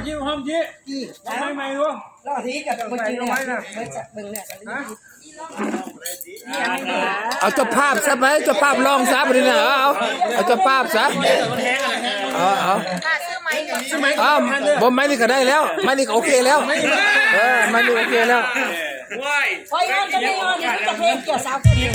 ຍິ້ມຫອມຊີ້ ໄມ້ໃໝ່ລວງ ລອງທີກັບເບິ່ງຈີເນຍ ເບິ່ງຈາກເບິ່ງເນຍ ຮະ ເອົາເຈົ້າພາບຊະໄໝ ເຈົ້າພາບລອງຊະບັດນີ້ນະ ເອົາ ເອົາເຈົ້າພາບຊະ ເອົາ ເອົາ ຊື້ໄມ້ ຊື້ໄມ້ ອ້າວ ບໍ່ ໄມ້ນີ້ກໍໄດ້ແລ້ວ ໄມ້ນີ້ກໍໂອເຄແລ້ວ ເອີ ໄມ້ນີ້ໂອເຄແລ້ວ. ໂອ້ຍ ໂອ້ຍ ເອົາຈະໄດ້ ເອົາຈະໄດ້ ຈະເພງກ່ຽວສາວຄົນນີ້